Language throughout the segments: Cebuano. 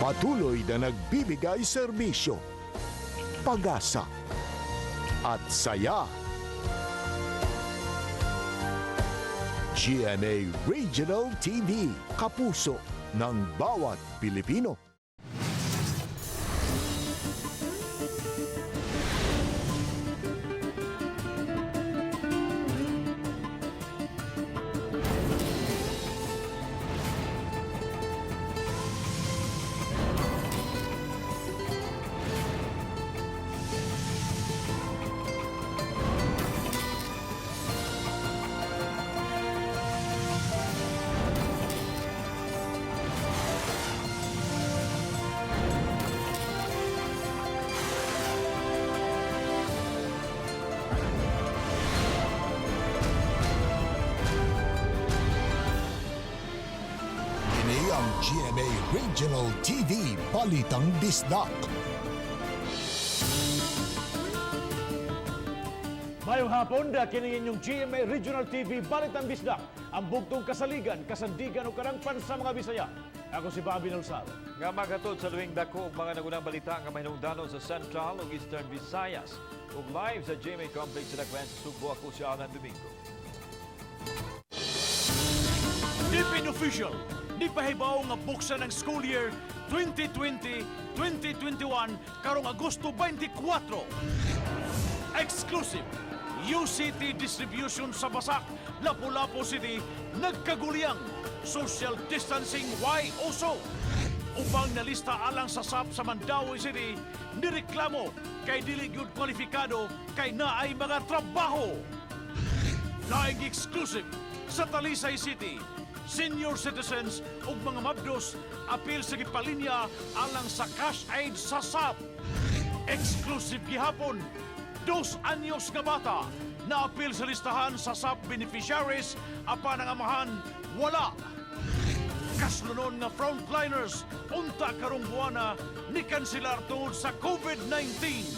Patuloy na nagbibigay serbisyo, pag-asa, at saya. GMA Regional TV, kapuso ng bawat Pilipino. Kini ang GMA Regional TV Balitang Bisdak. Mayong hapon, da kini inyong GMA Regional TV Balitang Bisdak, ang bugtong kasaligan, kasandigan o karangpan sa mga Bisaya. Ako si Bobby Nolsal. Nga magatod sa luwing dako og mga nagunang balita nga mahinungdanon sa Central ug Eastern Visayas. Ug live sa GMA Complex sa Dakbayan sa Sugbo, ako si Alan Domingo. DepEd official, di pahibaw nga buksan ang school year 2020-2021 karong Agosto 24. Exclusive, UCT distribution sa Basak, Lapu-Lapu City, nagkaguliyang social distancing why also. Upang nalista alang sa SAP sa Mandaue City, nireklamo kay dili gyud kwalifikado kay naay mga trabaho. Laing exclusive sa Talisay City. Senior citizens ug mga mabdos apil sa gipalinya alang sa cash aid sa SAP. Exclusive gihapon, 2 anyos nga bata na apil sa listahan sa SAP beneficiaries apan ang amahan wala. Kaslunon nga frontliners unta karong buwana ni kanselar tungod sa COVID-19.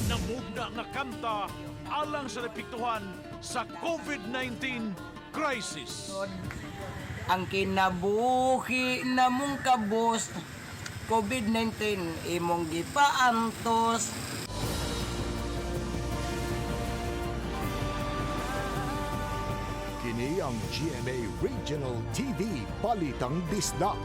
Namugna nga kanta alang sa napiktuhan sa COVID-19 crisis. Ang kinabuhi namong kabos, COVID-19 imong gipaantos. Kini ang GMA Regional TV Balitang Bisdak.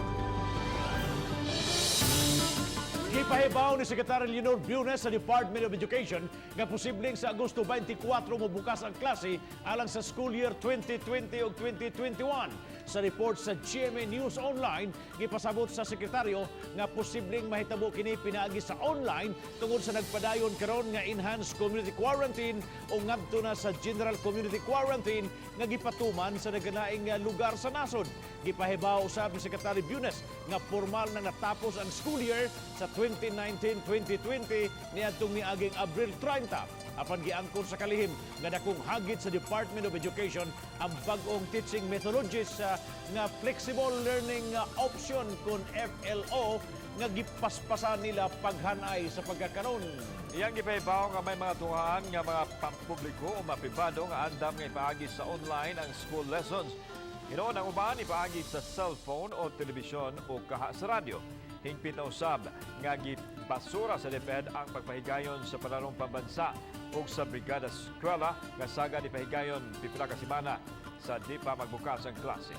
Gipahibaw ni Secretary Leonor Bunes sa Department of Education nga posibleng sa Agosto 24 mobukas ang klase alang sa school year 2020 ug 2021. Sa report sa GMA News Online, gipasabot sa sekretaryo nga posibleng mahitabo kini pinaagi sa online tungod sa nagpadayon karon nga enhanced community quarantine o ngadto na sa general community quarantine nga gipatuman sa naganaing lugar sa nasod. Gipahibaw usab ni Secretary Bunes nga formal na natapos ang school year sa 2019-2020 niadtong niaging Abril 30. Apan giangkon sa kalihim nga dakong hagit sa Department of Education ang bag-ong teaching methodologies nga flexible learning option kon FLO nga gipaspasan nila paghanay sa pagkakaron. Iyang gipahibaw nga may mga tungahan nga mga pampubliko o mapribado nga andam nga ipaagi sa online ang school lessons. Hinuon ang uban ipaagi sa cellphone o telebisyon o kaha sa radyo. Hingpit na usab nga gibasura sa DepEd ang pagpahigayon sa palarong pambansa ug sa Brigada Eskwela nga sagad ipahigayon pipila ka semana sa di pa magbukas ang klase.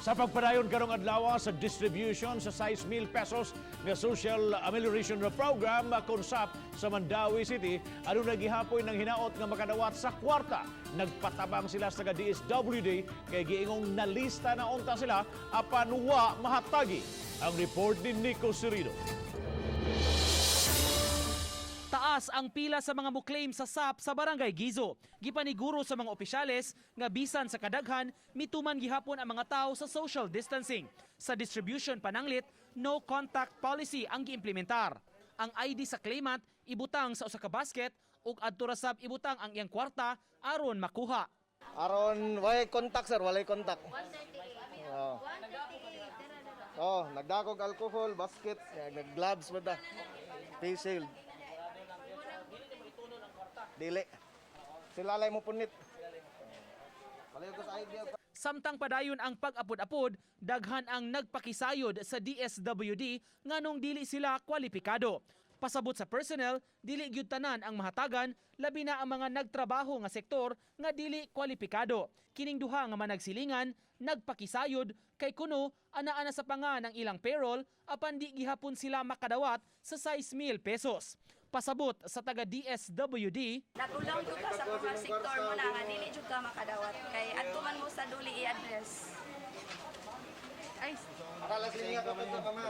Sa pagpadayon karong adlaw sa distribution sa 6,000 pesos nga social amelioration program kon SAP sa Mandaue City, aduna gihapoy ng hinaot nga makadawat sa kwarta. Nagpatabang sila sa taga DSWD kay giingong nalista na unta sila apan wa mahatagi. Ang report ni Nico Sirido. Taas ang pila sa mga muklaim sa SAP sa Barangay Gizo. Gipaniguro sa mga opisyales nga bisan sa kadaghan, mituman gihapon ang mga tao sa social distancing. Sa distribution pananglit, no contact policy ang giimplementar. Ang ID sa claimant ibutang sa usa ka basket ug adto ra sab ibutang ang iyang kwarta aron makuha. Aron walay contact, sir, walay contact. Oh. Oh, nagdakog alcohol, basket, nag-gloves ba da. Face shield. Dili. Sila lay mo punit. Palayo ko sa ID. Samtang padayon ang pag-apod-apod, daghan ang nagpakisayod sa DSWD nganong dili sila kwalipikado. Pasabot sa personnel, dili gyud tanan ang mahatagan, labi na ang mga nagtrabaho nga sektor nga dili kwalipikado. Kining duha nga managsilingan, nagpakisayod kay kuno ana-ana sa panga ng ilang payroll apan di gihapon sila makadawat sa 6,000 pesos. Pasabot sa taga DSWD, Nagulang jud ka sa formal sector mo na nga dili jud ka makadawat kay adto man mo sa duli i-address. Ay, Akala sila nga kapag ka ma.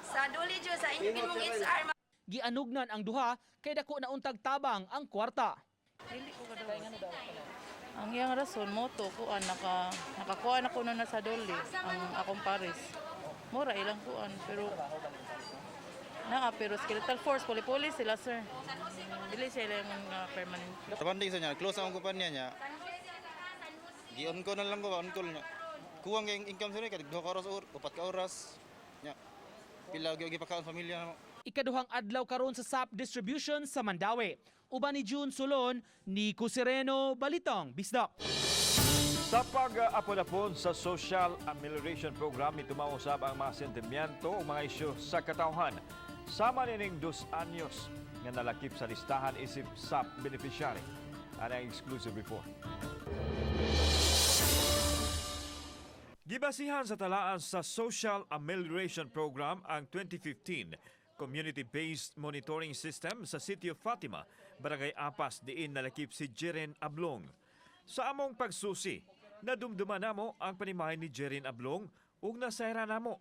sa duli jud sa inyong mong HR. Gianugnan ang duha kay dako na untag tabang ang kwarta. Ang iyang rason mo to kuan nakakuha na kuno na sa doli ang akong pares. Mura ilang kuan pero naa pero skeletal force puli-puli sila, sir. Dili sila yung permanent. Tabanding sa niya, close ang kumpanya niya. Gi-on ko na lang ko, on call niya. Kuwang kay income sir, kay 2 ka oras or 4 ka oras. Nya. Pila gyud gipakaon pamilya namo. Ikaduhang adlaw karon sa SAP distribution sa Mandaue. Uban ni June Solon, Nico Sereno, Balitang Bisdak. Sa pag-apod-apod sa Social Amelioration Program, itumausab ang mga sentimiento o mga isyu sa katawhan. Sama nining 2 anyos nga nalakip sa listahan isip SAP beneficiary. Ano ang exclusive report? Gibasihan sa talaan sa Social Amelioration Program ang 2015 Community-Based Monitoring System sa City of Fatima, Barangay Apas, diin nalakip si Jeren Ablong. Sa among pagsusi, nadumduman namo ang panimahay ni Jeren Ablong ug nasayra namo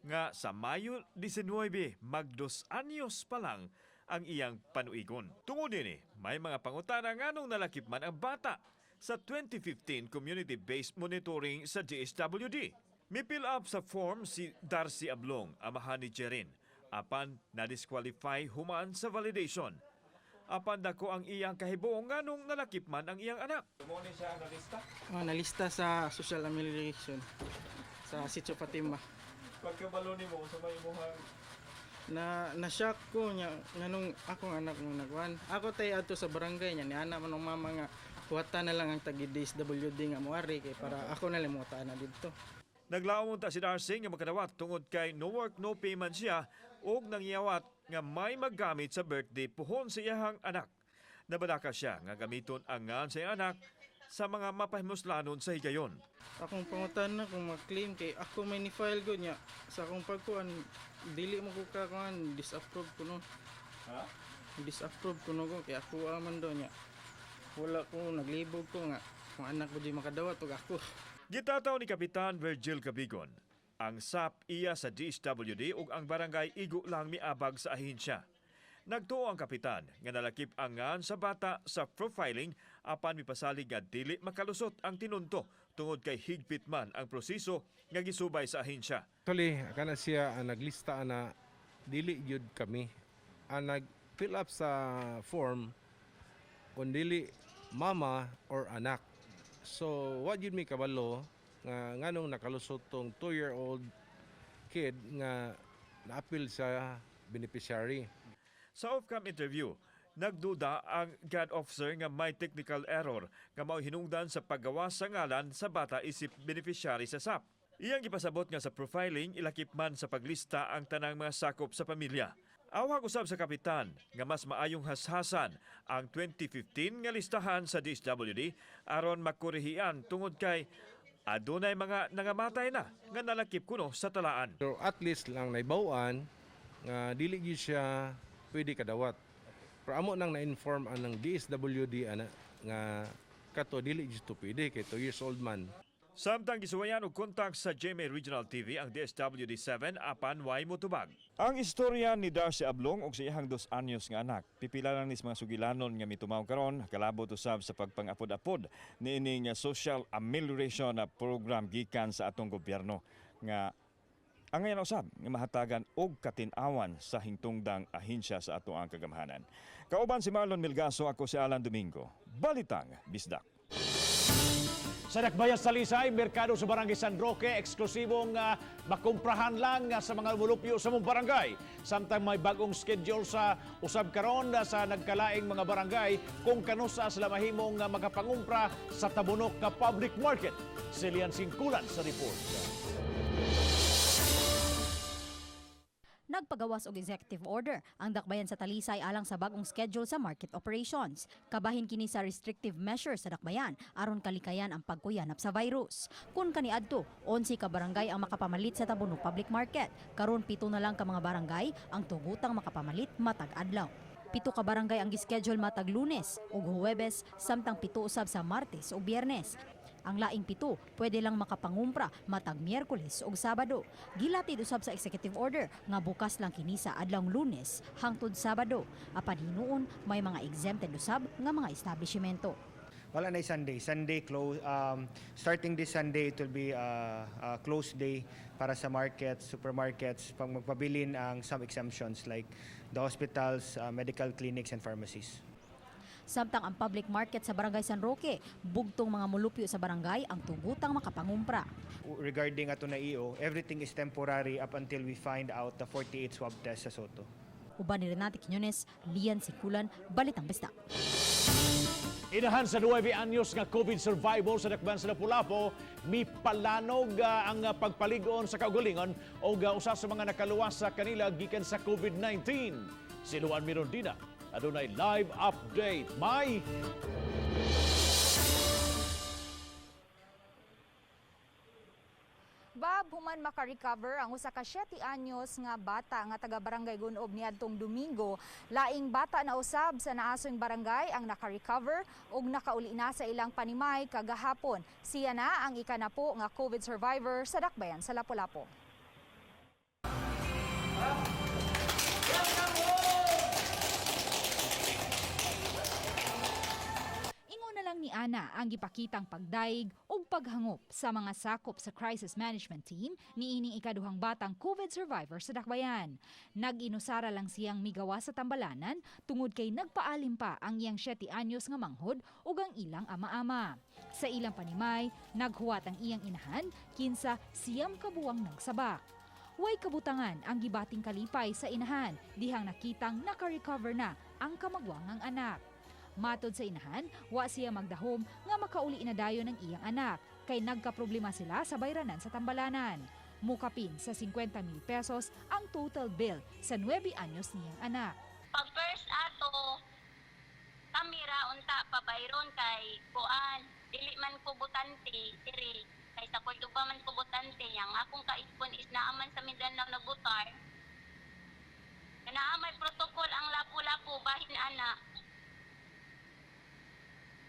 nga sa Mayo 19, mag 2 anyos pa lang ang iyang panuigon. Tungod nini, may mga pangutana nganong nalakip man ang bata sa 2015 Community-Based Monitoring sa DSWD. Mi-fill up sa form si Darcy Ablong, amahan ni Jerin, apan na-disqualify human sa validation. Apan dako ang iyang kahibuong nganong nalakip man ang iyang anak. Oh, nalista sa social amelioration sa Sitio Fatima. Pagkabalo nimo sa may imuhang Na na-shock ko niya nganong akong anak nung nagwan. Ako tay adto sa barangay niya ni ana man ang mama nga huwata na lang ang tagi DSWD nga moari kay para ako na lang muta na didto. Naglaom ta si Darcy nga makadawat tungod kay no work no payment siya ug nangyawat nga may maggamit sa birthday puhon sa iyahang anak. Nabadaka siya nga gamiton ang ngan sa iyang anak sa mga mapahimuslanon sa higayon. Akong pangutana kung ma-claim kay ako may ni file ko niya sa akong pagkuan dili mo ko ka kuan disapprove ko no. Ha? Disapprove ko no ko kay ako man daw niya. Wala ko naglibog ko nga kung anak ko di makadawat ug ako. Gitataw ni Kapitan Virgil Cabigon ang SAP iya sa DSWD ug ang barangay igo lang miabag sa ahensya. Nagtuo ang kapitan nga nalakip ang ngan sa bata sa profiling apan mipasalig nga dili makalusot ang tinunto tungod kay higpit man ang proseso nga gisubay sa ahensya. Actually, kana siya ang naglista ana dili gyud kami. Ang nag-fill up sa form kung dili mama or anak. So, what yun mi kabalo nga nganong nakalusot tong 2-year-old kid nga naapil sa beneficiary. Sa off-cam interview, nagduda ang GAD officer nga may technical error nga mao hinungdan sa paggawa sa ngalan sa bata isip beneficiary sa SAP. Iyang gipasabot nga sa profiling ilakip man sa paglista ang tanang mga sakop sa pamilya. Awhag usab sa kapitan nga mas maayong hashasan ang 2015 nga listahan sa DSWD aron makorehian tungod kay adunay mga nangamatay na nga nalakip kuno sa talaan. So at least lang naibaw-an nga dili gyud siya pwede kadawat. Pero amo nang na-inform anang DSWD ana nga kato dili gyud to pwede kay 2 years old man. Samtang gisuwayan og kontak sa GMA Regional TV ang DSWD 7 apan way motubag. Ang istorya ni Darcy Ablong og sa iyang 2 anyos nga anak. Pipila lang ni sa mga sugilanon nga mitumaw karon kalabot usab sa pagpangapod-apod niining social amelioration na program gikan sa atong gobyerno nga ang ngayon usab nga mahatagan og katin-awan sa hingtungdang ahensya sa ato ang kagamhanan. Kauban si Marlon Milgaso, ako si Alan Domingo. Balitang Bisdak. Sa Dakbayan sa Talisay, merkado sa Barangay San Roque, eksklusibong makumprahan lang sa mga mulupyo sa mong barangay. Samtang may bagong schedule sa usab karon sa nagkalaing mga barangay kung kanusa sila mahimong makapangumpra sa Tabunok nga public market. Si Lian Singkulan sa report. Nagpagawas og executive order ang Dakbayan sa Talisay alang sa bagong schedule sa market operations. Kabahin kini sa restrictive measures sa Dakbayan aron kalikayan ang pagkuyanap sa virus. Kung kaniadto, 11 ka barangay ang makapamalit sa Tabunok Public Market. Karon 7 na lang ka mga barangay ang tugutang makapamalit matag adlaw. 7 ka barangay ang gischedule matag Lunes ug Huwebes, samtang 7 usab sa Martes ug Biyernes. Ang laing 7 pwede lang makapangumpra matag Miyerkules ug Sabado. Gilatid usab sa executive order nga bukas lang kini sa adlawng Lunes hangtod Sabado. Apan hinuon may mga exempted usab nga mga establishmento. Wala na Sunday. Sunday close, starting this Sunday, it will be a closed day para sa markets, supermarkets, pag magpabilin ang some exemptions like the hospitals, medical clinics and pharmacies. Samtang ang public market sa Barangay San Roque, bugtong mga mulupyo sa barangay ang tugutang makapangumpra. Regarding ato na EO, everything is temporary up until we find out the 48 swab test sa Sotto. Uban ni Renate Quiñones, Lian Sikulan, Balitang Bisdak. Inahan sa 9 anyos nga COVID survivor sa Dakbayan sa Lapu-Lapu, mipalanog ang pagpalig-on sa kaugalingon o usa sa mga nakaluwas sa kanila gikan sa COVID-19. Si Luan Mirondina adunay live update. May Bob, human makarecover ang usa ka 7 anyos nga bata nga taga Barangay Gunob niadtong Domingo. Laing bata na usab sa naasoing barangay ang nakarecover ug nakauli na sa ilang panimay kagahapon. Siya na ang ikanapo nga COVID survivor sa Dakbayan sa Lapu-Lapu. Ingon na lang ni Ana ang gipakitang pagdaig ug paghangop sa mga sakop sa crisis management team niining ikaduhang batang COVID survivor sa Dakbayan. Nag-inusara lang siyang migawa sa tambalanan tungod kay nagpaalim pa ang iyang 7 anyos nga manghod ug ang ilang ama-ama. Sa ilang panimay, naghuwat ang iyang inahan kinsa 9 ka buwang nagsabak. Way kabutangan ang gibating kalipay sa inahan dihang nakitang naka-recover na ang kamagwangang anak. Matod sa inahan, wa siya magdahom nga makauli na dayon ang iyang anak kay nagkaproblema sila sa bayranan sa tambalanan. Mukapin sa 50,000 pesos ang total bill sa 9 anyos niyang anak. Pag first ato, kami ra unta pabayron kay kuan, dili man ko butante diri kay sa Cordoba man ko butante, yang akong kaispon is naaman sa Mindanao nabutar. Naa may protocol ang Lapu-Lapu bahin ana.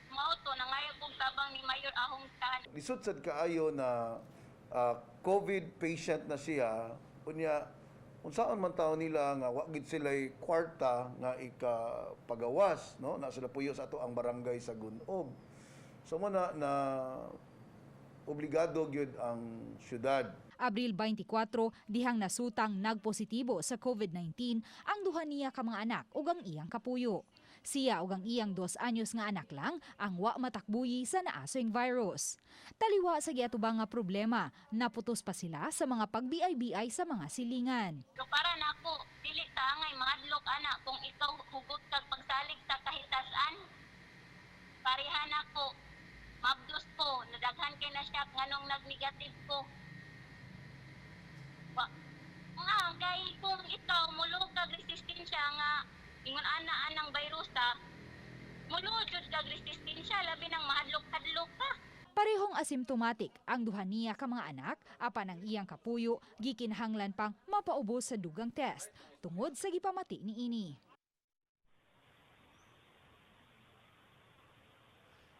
Mao to nangayo kog tabang ni Mayor Ahong Tan. Lisod sad kaayo na COVID patient na siya, unya unsaon man taon nila nga wa gid sila'y kwarta nga ikapagawas, no? Na sila puyo sa ato ang barangay sa Gunob. So mo na na obligado gyud ang syudad. Abril 24, dihang nasutang nagpositibo sa COVID-19 ang duha niya ka mga anak ug ang iyang kapuyo. Siya ug ang iyang 2 anyos nga anak lang ang wa matakbuyi sa naasoing virus. Taliwa sa giatubang nga problema, naputos pa sila sa mga pag-BI-BI sa mga silingan. So para nako, dili ta angay mahadlok ana kung ikaw hugot kag pagsalig sa kahitasan. Pareha nako, mabdos ko, nadaghan kay na siya nganong nag-negative ko. Wa nga kay kung ikaw mulo kag resistensya nga ingon ana anang virusa, mulo jud kag resistensya labi nang mahadlok-hadlok ka. Parehong asymptomatic ang duha niya ka mga anak apan ang iyang kapuyo gikinahanglan pang mapaubos sa dugang test tungod sa gipamati niini.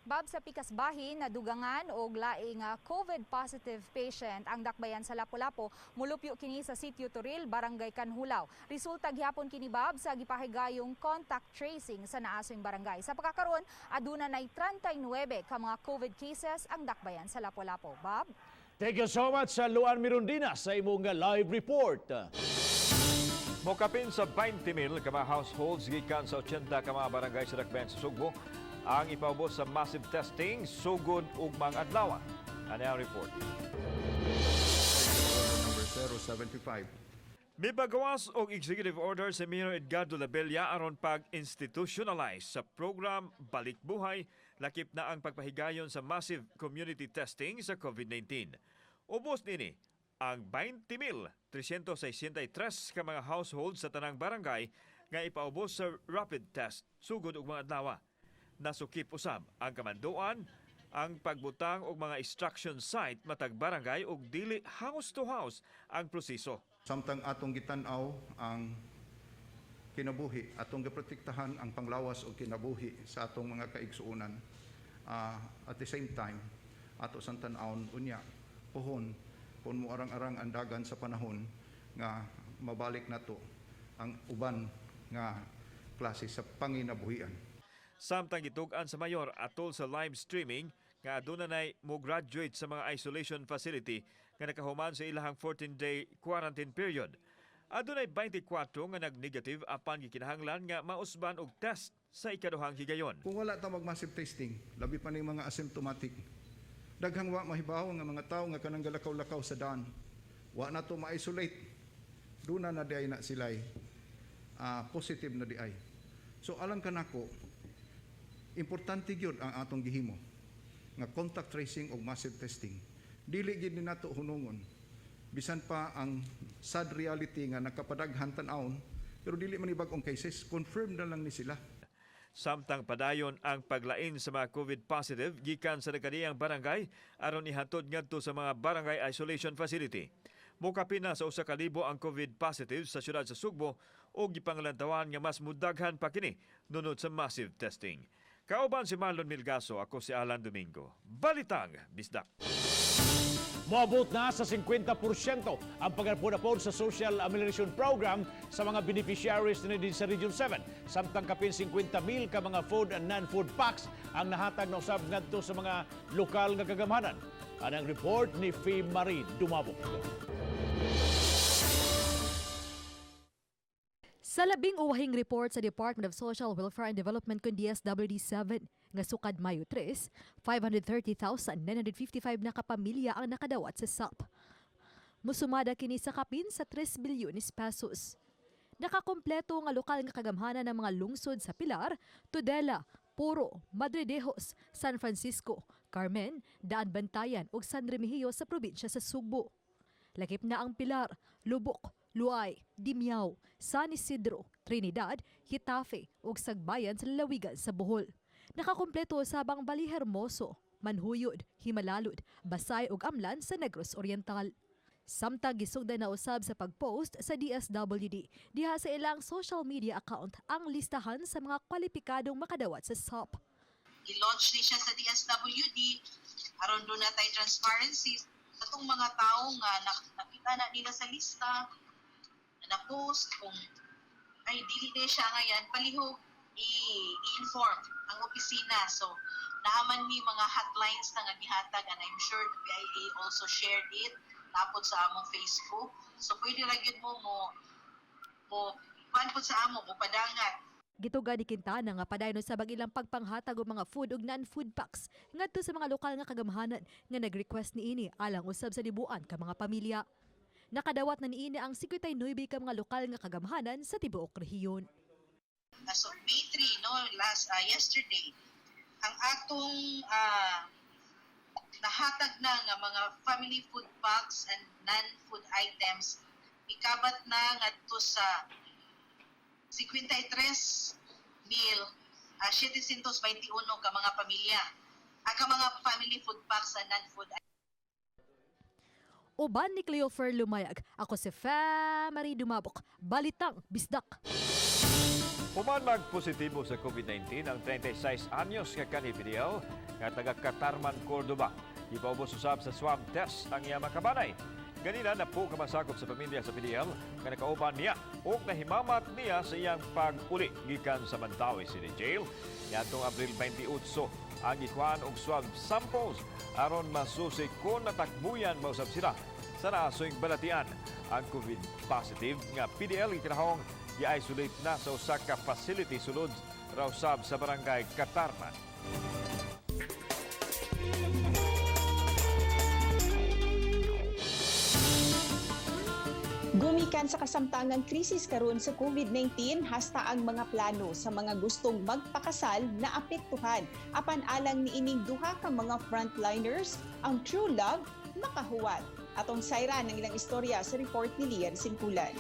Bab, sa pikas bahin nadugangan og laing COVID positive patient ang Dakbayan sa Lapu-Lapu. Mulupyo kini sa Sitio Toril, Barangay Canjulao. Resulta gihapon kini, Bab, sa gipahigayong contact tracing sa naasoing barangay. Sa pagkakaron, aduna nay 39 ka mga COVID cases ang Dakbayan sa Lapu-Lapu. Bob? Thank you so much sa Luan Mirondina sa imong live report. Mokapin sa 20,000 ka mga households gikan sa 80 ka mga barangay sa Dakbayan sa Sugbo ang ipaubos sa massive testing sugod ugmang adlaw. Ano ang report? Number 075. Mipagawas og executive order si Mayor Edgardo Labella aron pag-institutionalize sa program Balik Buhay, lakip na ang pagpahigayon sa massive community testing sa COVID-19. Ubos nini ang 20,363 ka mga household sa tanang barangay nga ipaubos sa rapid test sugod ug mga adlaw. Nasukip usab ang kamanduan, ang pagbutang og mga extraction site matag barangay ug dili house to house ang proseso. Samtang atong gitan-aw ang kinabuhi, atong giprotektahan ang panglawas o kinabuhi sa atong mga kaigsuonan. At the same time, ato sang tan-awon unya pohon kung moarang-arang ang dagan sa panahon nga mabalik nato ang uban nga klase sa panginabuhian. Samtang gitug-an sa mayor atol sa live streaming nga aduna nay mo graduate sa mga isolation facility nga nakahuman sa ilahang 14-day quarantine period. Adunay 24 nga nag-negative apan gikinahanglan nga mausban og test sa ikaduhang higayon. Kung wala ta mag-massive testing, labi pa ning mga asymptomatic, daghang wa mahibaw nga mga tawo nga kanang galakaw-lakaw sa daan. Wa na to ma-isolate. Duna na diay na sila'y positive na diay. So alang kanako, importante gyud ang atong gihimo nga contact tracing ug massive testing. Dili gyud ni nato hunungon bisan pa ang sad reality nga nakapadaghan tan-awon, pero dili man ni bag-ong cases, confirm na lang ni sila. Samtang padayon ang paglain sa mga COVID positive gikan sa nagkadiyang barangay aron ihatod ngadto sa mga barangay isolation facility. Mokapin na sa 1,000 ang COVID positive sa syudad sa Sugbo ug gipangalantawan nga mas mudaghan pa kini nunod sa massive testing. Kauban si Marlon Milgaso, ako si Alan Domingo. Balitang Bisdak. Moabot na sa 50% ang pag-apon sa Social Amelioration Program sa mga beneficiaries dinhi sa Region 7. Samtang kapin 50 mil ka mga food and non-food packs ang nahatag na usab ngadto sa mga lokal nga kagamhanan. Anang report ni Fee Marie Dumabok. Sa labing uwahing report sa Department of Social Welfare and Development kun DSWD 7 nga sukad Mayo 3, 530,955 na kapamilya ang nakadawat sa SAP. Musumada kini sa kapin sa 3 bilyones pesos. Nakakompleto nga lokal nga kagamhanan ng mga lungsod sa Pilar, Tudela, Puro, Madridejos, San Francisco, Carmen, Daan Bantayan ug San Remigio sa probinsya sa Sugbo. Lakip na ang Pilar, Lubok, Luay, Dimiao, San Isidro, Trinidad, Getafe ug Sagbayan sa lalawigan sa Bohol. Nakakumpleto usab ang Vallehermoso, Manjuyod, Jimalalud, Basay ug Amlan sa Negros Oriental. Samtang gisugdan na usab sa pag-post sa DSWD diha sa ilang social media account ang listahan sa mga kwalipikadong makadawat sa SAP. I-launch ni siya sa DSWD aron duna tay transparency sa atong mga tao nga nakita na nila sa lista na na-post, kung ay dili na siya ngayon, palihog i-inform ang opisina. So naaman mi mga hotlines na nga gihatag, and I'm sure the PIA also shared it napod sa among Facebook. So pwede ra gyud mo kuan pod sa amo mo padangat. Gituga ni Quintana nga padayon sa ilang pagpanghatag og mga food ug non-food packs ngadto sa mga lokal nga kagamhanan nga nag-request niini alang usab sa libuan ka mga pamilya. Nakadawat na niini ang 59 ka mga lokal nga kagamhanan sa tibuok rehiyon. As of May 3, no, last yesterday, ang atong nahatag na nga mga family food packs and non-food items ikabat na ngadto sa 53 mil 721 ka mga pamilya ang ka mga family food packs and non-food. Uban ni Cleofer Lumayag, ako si Marie Dumabok, Balitang Bisdak. Human magpositibo sa COVID-19 ang 36 anyos nga kanhi PDL nga taga Catarman, Cordova. Gipaubos usab sa swab test ang iyang makabanay. Ganina napo ka masakop sa pamilya sa PDL nga nakauban niya ug nahimamat niya sa iyang pag-uli gikan sa Mandaue City Jail. Niadtong Abril 28 ang gikuhaan og swab samples aron masusi kung natakbuyan mausab sila sa naasoy balatian. Ang COVID positive nga PDL gikinahong i-isolate na sa usa ka facility sulod Rausab sa Barangay Katarman. Gumikan sa kasamtangang krisis karon sa COVID-19 hasta ang mga plano sa mga gustong magpakasal na apektuhan. Apan alang niining duha ka mga frontliners, ang true love makahuwat. Atong sayran ang ilang istorya sa report ni Lian Sinkulan.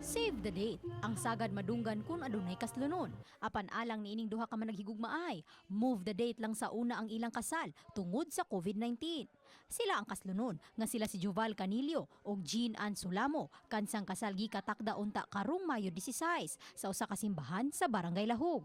Save the date. Ang sagad madunggan kung adunay kaslunon. Apan alang niining duha ka managhigugmaay, move the date lang sa una ang ilang kasal tungod sa COVID-19. Sila ang kaslunon nga sila si Juval Canillo ug Jean Ann Sulamo kansang kasal gikatakda unta karong Mayo 16 sa usa ka simbahan sa Barangay Lahug.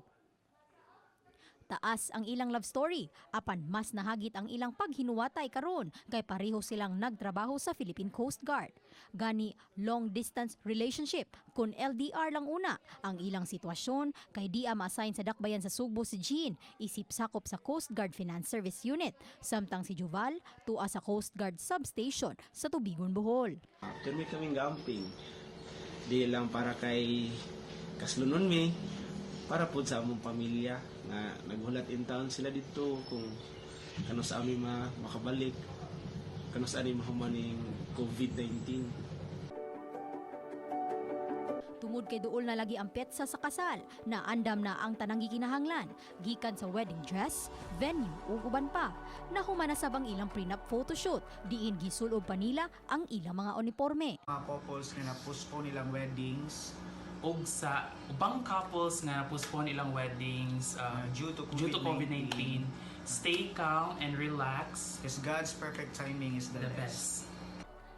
Taas ang ilang love story, apan mas nahagit ang ilang paghinuwatay karon kay pareho silang nagtrabaho sa Philippine Coast Guard. Gani long distance relationship kun LDR lang una ang ilang sitwasyon kay di ma-assign sa dakbayan sa Sugbo si Jean isip sakop sa Coast Guard Finance Service Unit, samtang si Juval tua sa Coast Guard Substation sa Tubigon, Bohol. Kami kaming gamping. Di lang para kay kaslunon mi, para po sa among pamilya nga naghulat in town sila dito kung kano sa ami makabalik, kano sa ami mahuman ning COVID-19. Tungod kay duol na lagi ang petsa sa kasal, na andam na ang tanang gikinahanglan, gikan sa wedding dress, venue ug uban pa. Nahuman na sab ang ilang prenup photoshoot, diin gisulob pa nila ang ilang mga uniforme. Mga couples nga na-postpone nilang weddings og sa ubang couples nga na-postpone ilang weddings due to COVID-19, stay calm and relax because God's perfect timing is the best.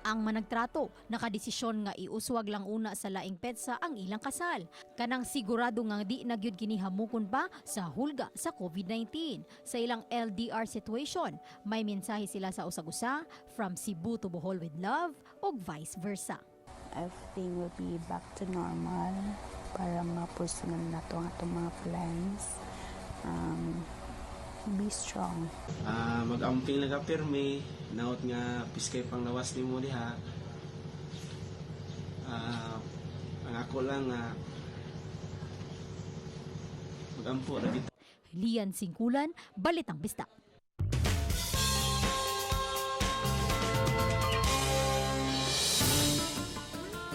Ang managtrato, nakadesisyon nga iuswag lang una sa laing petsa ang ilang kasal. Kanang sigurado nga di na gyud kini hamukon pa sa hulga sa COVID-19. Sa ilang LDR situation, may mensahe sila sa usag-usa from Cebu to Bohol with love ug vice versa. Everything will be back to normal para ma-pursue na nato ang atong mga plans. Be strong. Mag-amping lang ka pirmi, naot nga piskay panglawas nimo diha. Ang ako lang nga mag-ampo ra gid. Lian Singkulan, Balitang Bisdak.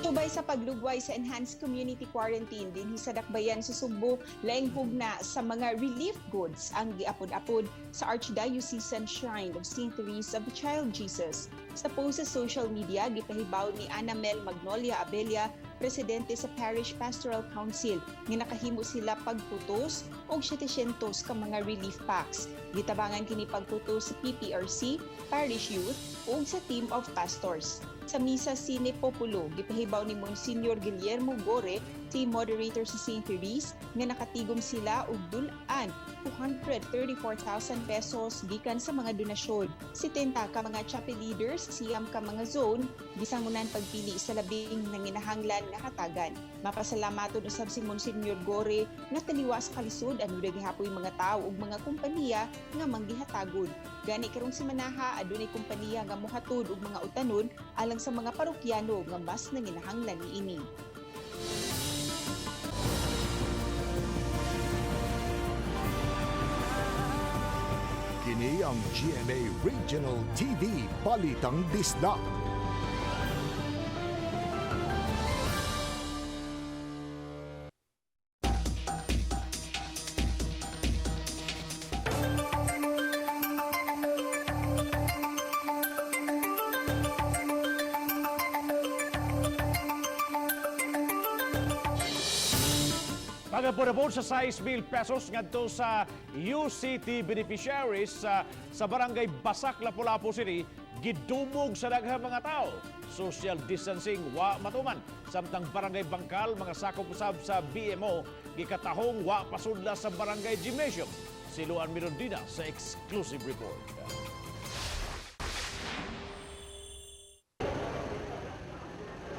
Tubay sa paglugway sa enhanced community quarantine dinhi sa Dakbayan sa Sugbo, laing hugna sa mga relief goods ang giapod-apod sa Archdiocesan Shrine of St. Therese of the Child Jesus. Sa post sa social media, gipahibaw ni Ana Mel Magnolia Abella, presidente sa Parish Pastoral Council, nga nakahimo sila pagputos og 700 ka mga relief packs. Gitabangan kini pagputos sa PPRC, Parish Youth ug sa team of pastors. Sa Misa Sine Populo, gipahibaw ni Monsignor Guillermo Gore, team moderator sa St. Therese, nga nakatigom sila og dul-an 234,000 pesos gikan sa mga donasyon. 70 ka mga chapel leaders, 9 ka mga zone, gisangunan pagpili sa labing nanginahanglan nga hatagan. Mapasalamaton usab si Monsignor Gore nga taliwa sa kalisod adunay gihapoy mga tawo ug mga kompanya nga manggihatagod. Gani karong semanaha adunay kompanya nga mohatod og mga utanon alang sa mga parokyano nga mas nanginahanglan niini. Kini ang GMA Regional TV Balitang Bisdak. Pagapurapod sa 6 mil pesos ngadto sa UCT beneficiaries sa Barangay Basak, Lapu-Lapu City, gidumog sa daghang mga tao. Social distancing wa matuman. Samtang Barangay Bangkal, mga sakop usab sa BMO, gikatahong wa pasudla sa Barangay Gymnasium. Si Luan Mirondina sa exclusive report.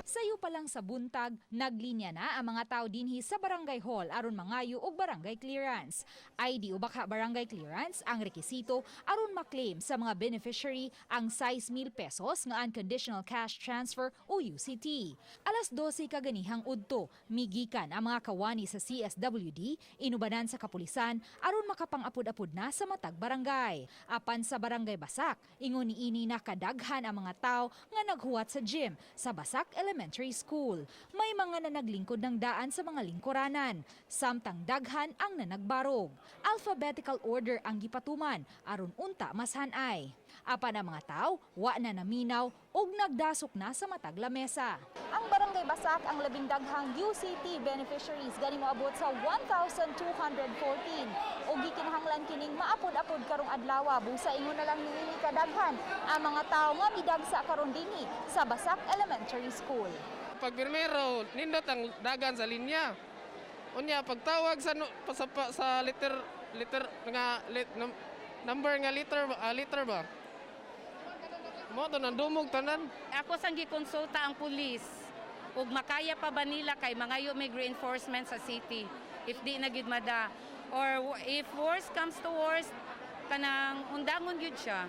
Sayo pa pa lang sa buntag, naglinya na ang mga tao dinhi sa Barangay Hall aron mangayo og barangay clearance. ID o baka barangay clearance ang rekisito aron maklaim sa mga beneficiary ang 6,000 pesos nga unconditional cash transfer o UCT. Alas 12 kaganihang udto, migikan ang mga kawani sa CSWD, inubanan sa kapulisan aron makapang-apod-apod na sa matag barangay. Apan sa Barangay Basak, ingon niini na kadaghan ang mga tao nga naghuwat sa gym sa Basak Elementary School. May mga nanaglingkod ng daan sa mga lingkuranan, samtang daghan ang nanagbarog. Alphabetical order ang gipatuman aron unta mas hanay. Apan ang mga tao, wa na naminaw ug nagdasok na sa matag lamesa. Ang Barangay Basak ang labing daghang UCT beneficiaries gani moabot sa 1,214 ug gikinahanglan kining maapod-apod karong adlaw, busa ingon na lang niini kadaghan ang mga tawo nga midagsa karon dinhi sa Basak Elementary School. Pag primero, nindot ang dagan sa linya. Unya pagtawag sa no, pa, sa, pa, sa liter liter nga lit, num, number nga liter liter ba? Mo to nang dumog tanan. Ako sang gikonsulta ang pulis ug makaya pa ba nila kay mangayo may reinforcement sa city if di na gid mada, or if worst comes to worst, kanang undangon gyud siya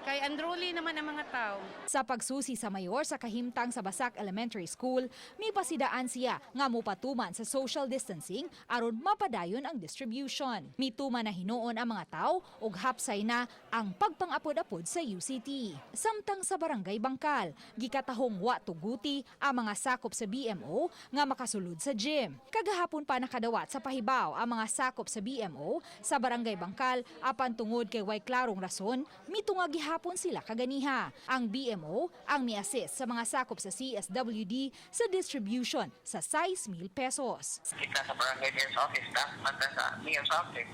kay unruly naman ang mga tao. Sa pagsusi sa mayor sa kahimtang sa Basak Elementary School, mipasidaan siya nga mopatuman sa social distancing aron mapadayon ang distribution. Mituman na hinuon ang mga tao ug hapsay na ang pagpangapod-apod sa UCT. Samtang sa Barangay Bangkal, gikatahong wa tuguti ang mga sakop sa BMO nga makasulod sa gym. Kagahapon pa nakadawat sa pahibaw ang mga sakop sa BMO sa Barangay Bangkal, apan tungod kay way klarong rason, mitunga gihapon sila kaganiha. Ang BMO ang mi-assist sa mga sakop sa CSWD sa distribution sa 6,000 pesos. Kita sa barangay mayor's office, staff man ta sa mayor's office.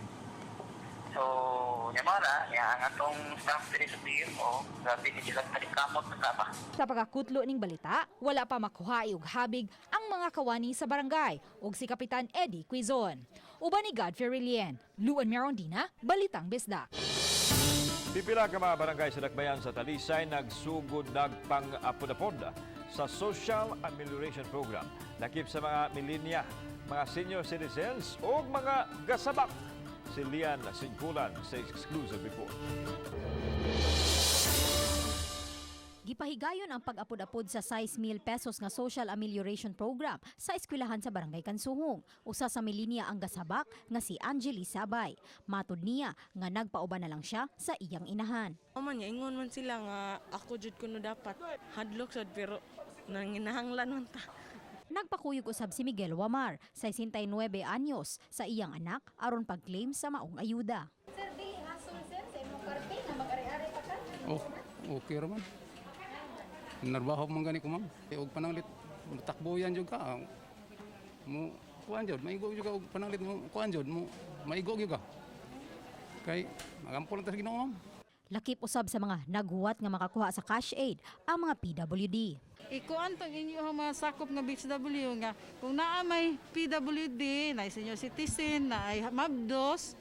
So, nyamara, niya ang atong staff diri sa BMO, grabe ni sila kamot na ba. Sa pagkakutlo ning balita, wala pa makuha og habig ang mga kawani sa barangay ug si Kapitan Eddie Quizon. Uban ni Godfrey Relien, Luan Merondina, Balitang Bisdak. Pipila ka mga barangay sa Dakbayan sa Talisay nagsugod nagpang-apod-apod sa Social Amelioration Program. Lakip sa mga milinya, mga senior citizens o mga gasabak. Si Lian Singkulan sa exclusive report. Gipahigayon ang pag-apod-apod sa 6,000 pesos nga Social Amelioration Program sa eskwelahan sa Barangay Kansuhong. Usa sa milinya ang gasabak nga si Angeli Sabay. Matud niya nga nagpauban na lang siya sa iyang inahan. O man, ingon man sila nga ako jud kuno dapat hadlok sad, pero nanginahanglan man ta. Nagpakuyog usab si Miguel Wamar, 69 anyos, sa iyang anak aron pag-claim sa maong ayuda. Sir, dili hasol sir sa imong karte na mag-ari-ari pa ka? Oh, okay ra man. Narbaho man gani ko, ma'am. Kay og pananglit takbo yan jud ka. Mo kuan jud, maigo jud ka og pananglit mo kuan jud mo maigo jud ka. Kay magampo lang ta sa Ginoo, ma'am. Lakip usab sa mga naghuwat nga makakuha sa cash aid ang mga PWD. Ikuan tong inyo ang mga sakop nga BHW nga kung naa may PWD, na senior citizen, na ay mabdos,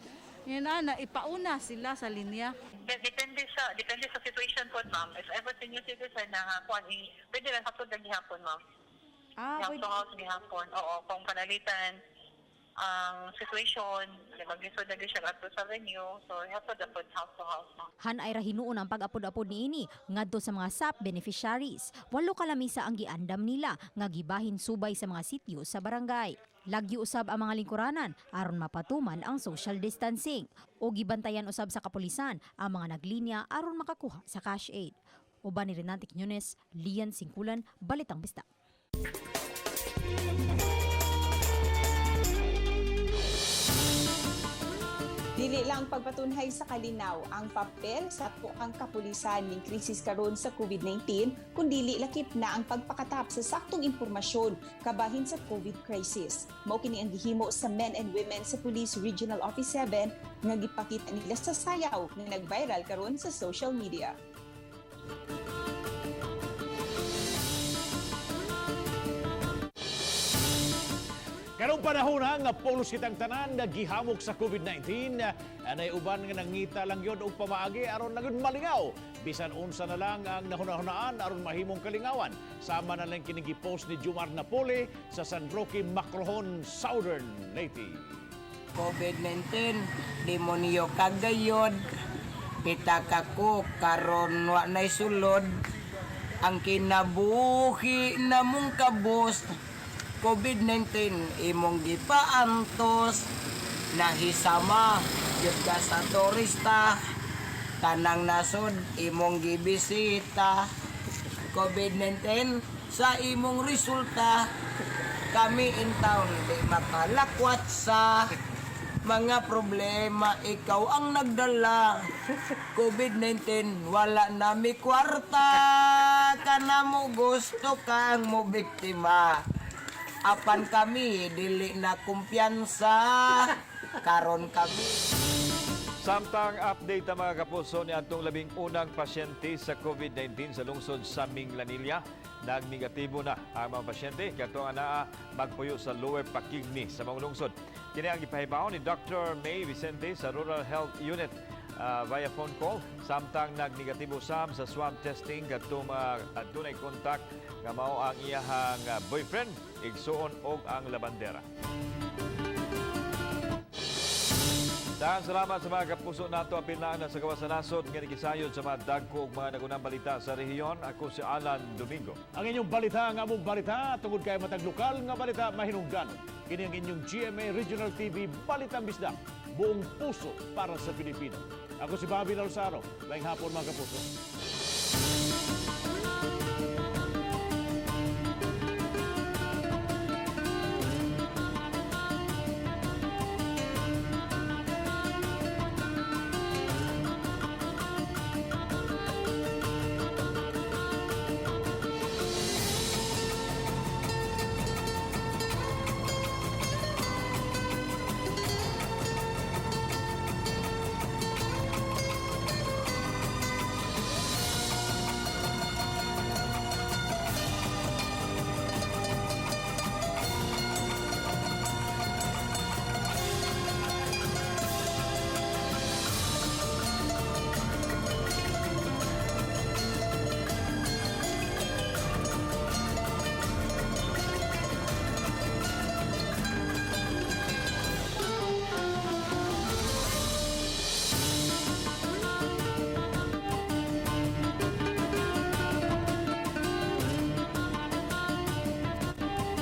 yun na ipauna sila sa linya. Depende sa situation po, ma'am. If ever senior citizen na kuan, pwede lang hapon na gihapon, ma'am. Ah, pwede. House gihapon. Oo, kung panalitan ang situation, maglisod na siya ato sa venue, so hapon dapat house to house, ma'am. Han ay ra hinuon ang pag-apod-apod niini ngadto sa mga SAP beneficiaries. 8 ka lamisa ang giandam nila nga gibahin subay sa mga sityo sa barangay. Lagyo usab ang mga lingkuranan aron mapatuman ang social distancing o gibantayan usab sa kapulisan ang mga naglinya aron makakuha sa cash aid. Uban ni Renante Quiñones, Lian Singkulan, Balitang Bisdak. Dili lang pagpatunhay sa kalinaw ang papel sa ang kapulisan ning krisis karon sa COVID-19, kundi lakip na ang pagpakatap sa saktong impormasyon kabahin sa COVID crisis. Mao kini ang gihimo sa men and women sa Police Regional Office 7 nga gipakita nila sa sayaw nga nag-viral karon sa social media. Karong panahon na nga pulos kitang tanan nga gihamok sa COVID-19, anay uban nga nangita lang yun og pamaagi aron lang yun malingaw. Bisan unsa na lang ang nahunahunaan aron mahimong kalingawan. Sama na lang kining gipost ni Jumar Napoli sa San Roque, Macrohon, Southern Leyte. COVID-19, demonyo kagayod, pitaka ko karon wa nay sulod, ang kinabuhi namong kabos, COVID-19 imong gipaantos, nahisama gyud ka sa turista, tanang nasod imong gibisita, COVID-19 sa imong resulta, kami in town di makalakwat sa mga problema, ikaw ang nagdala. COVID-19, wala na mi kwarta, kana mo gusto kang mo biktima, apan kami dili na kumpiyansa karon kami. Samtang update ang mga kapuso ni atong 11 pasyente sa COVID-19 sa lungsod sa Minglanilla. Nagnegatibo na ang mga pasyente kadto nga naa magpuyo sa Lower Pakigni sa mga lungsod. Kini ang gipahibaw ni Dr. May Vicente sa Rural Health Unit via phone call, samtang nagnegatibo sam sa swab testing kadto mga adunay contact nga mao ang iyahang boyfriend, igsuon og ang labandera. Daghang salamat sa mga kapuso nato apil na sa gawas sa nasod nga nikisayod sa mga dagko ug mga nagunang balita sa rehiyon. Ako si Alan Domingo. Ang inyong balita, ang among balita, tungod kay matag lokal nga balita mahinungdanon. Kini ang inyong GMA Regional TV Balitang Bisdak. Buong puso para sa Pilipino. Ako si Bobby Nalsaro. Maayong hapon, mga kapuso.